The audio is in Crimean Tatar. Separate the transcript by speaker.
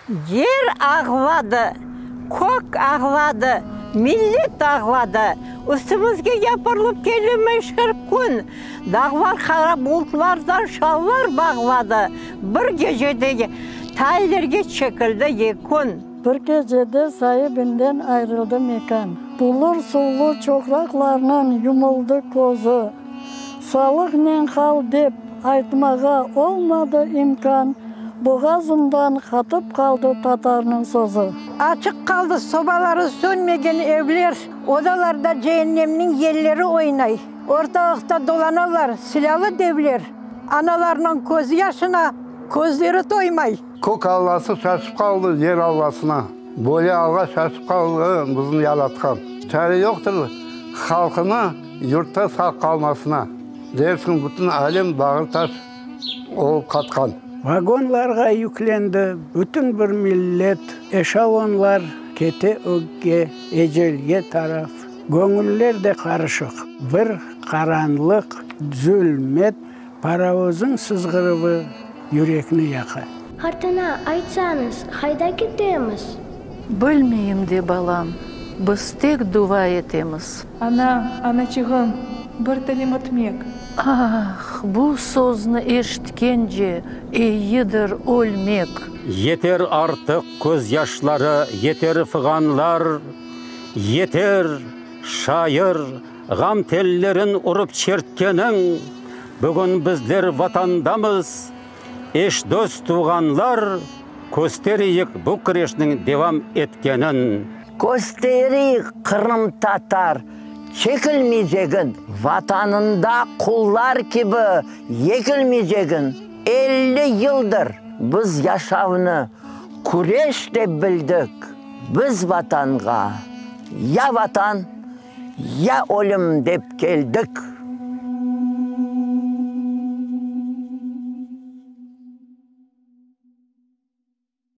Speaker 1: Yer ağladı, kök ağladı, millet ağladı. Üstümizge yapırılıp kelmiş er kün. Dağlar qara bulutlardan şallar bağladı. Bir gecede tallerge çekildi yekün.
Speaker 2: Bir gecede saibinden ayrıldı mekân. Bulur suvlu çoqraqlarnıñ yumuldı közü. Salıqnen qal dep aytmağa olmadı imkân, Boğazından qatıp qaldı tatarnıñ sözü.
Speaker 1: Açıq qaldı sobaları sönmegen evler, Odalarda ceennemniñ yelleri oynay. Ortalıqta dolanalar silâlı devler, Analarnıñ közyaşına közleri toymay.
Speaker 3: Kök Allası şaşıp qaldı yer Allasına, Böyle alğa şaşıp qaldı bizni Yaratqan. Çare yoqtır halqını yurtta sağ qalmasına, Dersiñ bütün alem bağrı taş olıp qatqan.
Speaker 4: Vagonlarğa yüklendi bütün bir millet, Eşelonlar kete ögge, ecelge taraf. Göñüller de qarışıq, bir qaranlıq, zulmet, Parovozıñ sızğıruvı yürekni yaqa.
Speaker 5: Qartana, aytsañız, qayda ketemiz?
Speaker 6: Bilmeyim de, balam, biz tek dua etemiz.
Speaker 7: Ana, anaçığım, bir tilim ötmek.
Speaker 6: Ah, bu sözni eşitkence, eyidir ölmek.
Speaker 8: Yeter artıq közyaşları, yeter fığanlar, Yeter, şair, ğam tellerin urıp çertkeniñ, Bugün bizler Vatandamız, eş-dost, tuvğanlar, Köstereyik bu küreşniñ devam etkenin.
Speaker 9: Köstereyik qırımtatar çekilmeycegin, Vatanında qullar kibi yekilmeycegin. 50 yıldır biz yaşavnı küreş dep bildik, Biz Vatanğa ya Vatan, ya ölüm dep keldik.